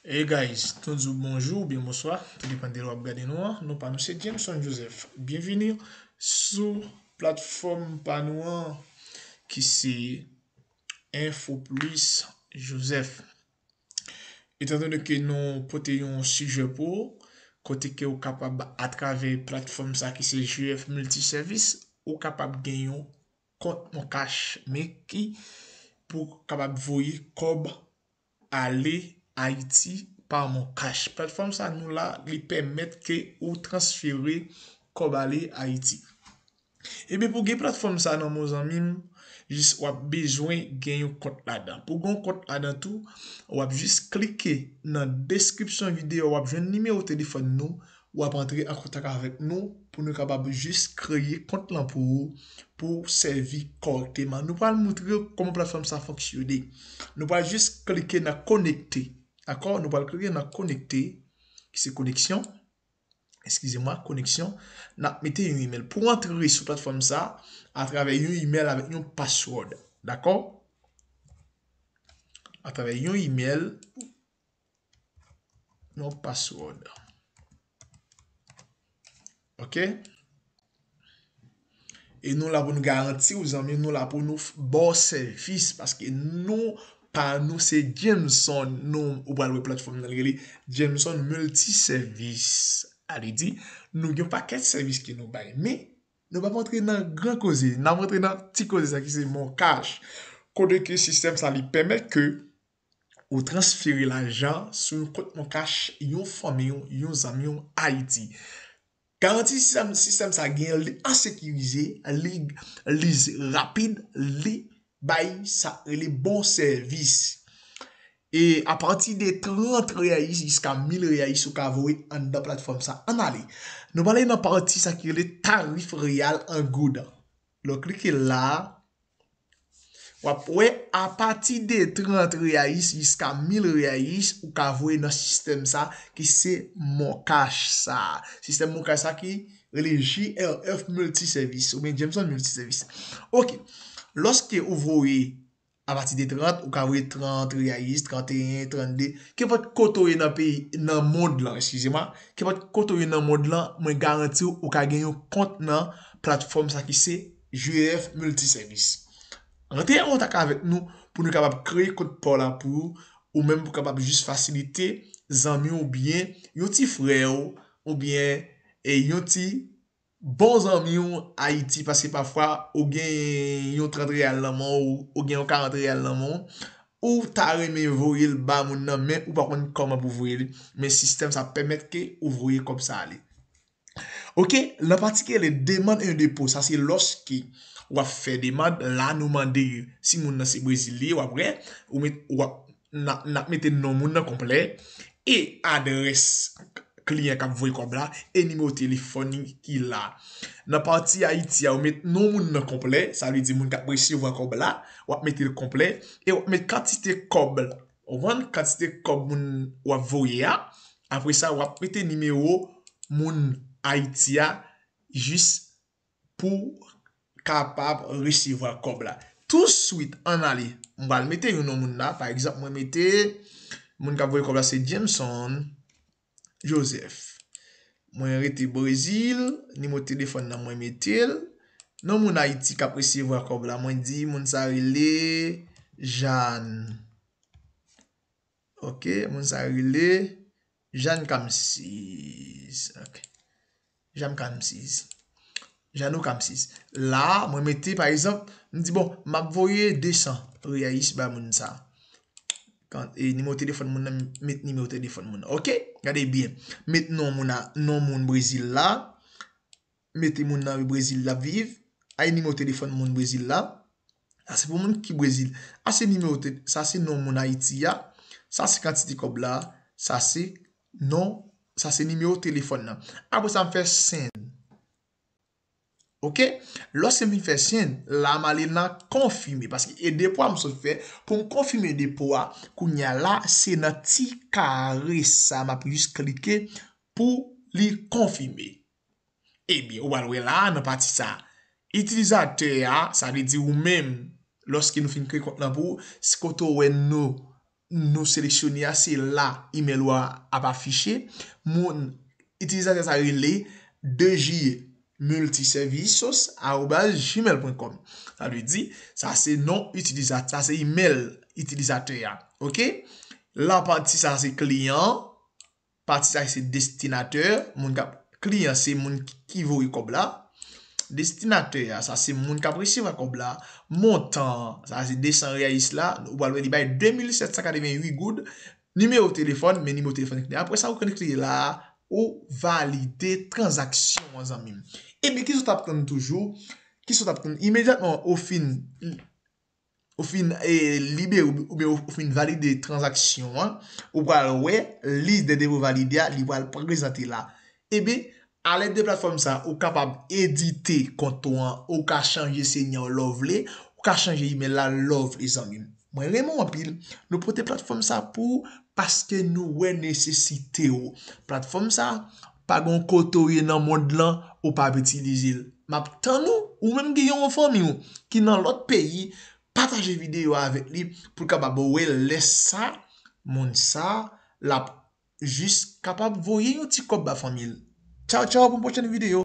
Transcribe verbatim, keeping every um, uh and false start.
Hey guys, nou di w bonjou oubyen bonswa, tou depann de lè w ap gade nou an. Non pa m se Jameson Joseph. Byenvini sou platfòm pa nou an ki se Info Plus Joseph. Etandone ke nou pote yon sijè pou ou, kote ke ou kapab atravè platfòm sa ki se J F Multiservice, ou kapab gen yon kont Moncash, men ki pou kapab voye kòb ale Ayiti pa Moncash. Platfòm sa nou la, li pèmèt ke ou transfere kòb ale Ayiti. Ebyen, pou gen platfòm sa nan men w zanmi m, jis w ap bezwen gen yon kont ladan. Pou gen yon kont ladan tou, w ap jis klike nan deskripsyon videyo, w ap jwenn nimewo telefòn nou, w ap antre an kontak avèk nou pou nou kapab jis kreye kont lan pou ou, pou w sèvi kòrèkteman. Nou pral montre w kòman platfòm sa fonksyone. Nou pral jis klike nan konekte. Dakò? Nou pral klike nan konekte, ki se koneksyon. Eskize mwa, koneksyon. N ap mete yon imèl. Pou w antre sou platfòm sa, atravè yon imèl avèk yon password. Dakò? Atravè yon imèl, yon password. Ok? E nou la pou nou garanti w, zanmi, nou la pou nou f- ba w sèvis, paske non pa nou se Jameson, nou, ou pral wè platfòm nan li rele Jameson Multiservice. A vle di, nou gen yon pakèt sèvis ke nou bay, men nou p ap antre nan gran koze, n ap antre nan ti koze sa ki se Moncash. Kote ke sistèm sa li pèmèt ke ou transfere lajan sou yon kont Moncash yon fanmi w, yon zanmi w Ayiti. Garanti sistèm, sistèm sa gen, li an sekirize, li, li rapid, li bay sa rele bon sèvis. E apati de trant reyayis jiska mil reyayis ou ka voye anndan platfòm sa. Ann ale. Nou prale nan pati sa ki rele tarif reyal an goud. Lè w klike la, w ap wè apati de trant reyayis jiska mil reyayis ou ka voye nan sistèm sa ki se Moncash sa. Sistèm Moncash sa ki rele J R F Multiservice oubyen Jameson Multiservice. Ok. Lòske ou voye apati de trant, ou ka voye trant reyayis, tranteyen, trannde, kenpòt kote w ye nan peyi, nan mond lan, eskize mwa, kenpòt kote w ye nan mond lan, mwen garanti w, ou ka gen yon kont nan platfòm sa ki se J F Multiservice. Rantre an kontak avèk nou pou nou kapab kreye kont pa w la pou ou, ou menm pou kapab jis fasilite zanmi w oubyen yon ti frè w oubyen e yon ti bon zanmi w Ayiti, paske pafwa ou gen yon trant reyal nan men w, ou gen yon karant reyal nan men w, ou ta renmen voye l ba moun nan, men ou pa konn kòman pou voye l, men sistèm sa pèmèt ke ou voye kòb sa ale. Ok, nan pati ki rele demann e depo, sa se lòske w ap fè demann, la nou mande si moun nan se Brezil li ye, w ap wè, ou met, w ap, n ap, n ap mete non moun nan konplè e adrès kliyan k ap voye kòb la e nimewo telefòn li ki la. Nan pati Ayiti a, ou met non moun nan konplè, sa vle di moun k ap resevwa kòb la, w ap mete l konplè e w ap met kantite kòb, ou konprann, kantite kòb moun w ap voye a. Apre sa, w ap mete nimewo moun Ayiti a jis pou kapab resevwa kòb la. Touswit, ann ale. M pral mete yon non moun la. Pa egzanp, mwen mete moun k ap voye kòb la se Jameson Joseph. Mwen rete Brezil, nimewo telefòn nan mwen mete l. Non moun Ayiti k ap resevwa kòb la, mwen di moun sa rele Jeanne. Ok, moun sa rele Jeanne Camsis. Ok. Jeanne Camsis. Jeannot Camsis. La, mwen mete, pa egzanp, m di, bon, m ap voye desan reyayis ba moun sa. Kan, e, nimewo telefòn moun nan, met nimewo telefòn moun nan. Ok? Gade byen. Met non moun a, non moun Brezil la. Mete moun nan Brezil l ap viv. Ay nimewo telefòn moun Brezil la. Sa se pou moun ki Brezil. A se nimewo te, sa se non moun Ayiti a. Sa se kantite kòb la. Sa se non, sa se nimewo telefòn nan. Apre sa, m fè send. Ok? Lòske m fin fè send, la m ale nan konfime. Paske e depo a m sot fè, pou m konfime depo a, kounye a la, se nan ti kare sa, m ap jis klike pou li konfime. Ebyen, ou pral wè la a nan pati sa a. Itilizatè a, sa vle di ou menm, lòske nou fin kreye kont lan pou ou, se kote w wè non, nou seleksyone a, se la email ou a ap afiche. Moun itilizatè sa rele D J multiservices arobase gmail point com. Sa vle di, sa se non itilizatè, sa se email itilizatè a. Oke? La pati sa se kliyan, pati sa se destinatè, moun k ap, kliyan se moun ki, ki voye kòb la. Destinatè a, sa se moun k ap resevwa kòb la. Montan, sa se de san reais la, ou pral wè li bay de mil sèt san katreven uit goud. Nimewo telefòn, men nimewo telefòn ki apre sa ou konekte la, ou valide tranzaksyon an, zanmi m. Ebyen, kisa w t ap tann toujou? Kisa w t ap tann? Imedyatman ou fin ou fin e, libere oubyen ou fin valide tranzaksyon an, ou pral wè lis dè depo valide a, li pral prezante la. Ebyen, alèd de platfòm sa, ou kapab edite kont ou an, ou ka chanje senyè w lè w vle, ou ka chanje email la lè w vle, zanmi m. Mwen renmen w anpil, nou pote platfòm sa pou ou paske nou wè nesesite w. Platfòm sa, pa gen yon kote w ye nan mond lan, ou p ap itilize l. M ap tann ou, ou menm ki gen yon fanmi w ki nan lòt peyi, pataje videyo a avèk li pou l kapab wè lè sa, moun sa, l ap jis kapab voye yon ti kòb ba fanmi l. Tchaw, tchaw, pou yon pwochèn videyo.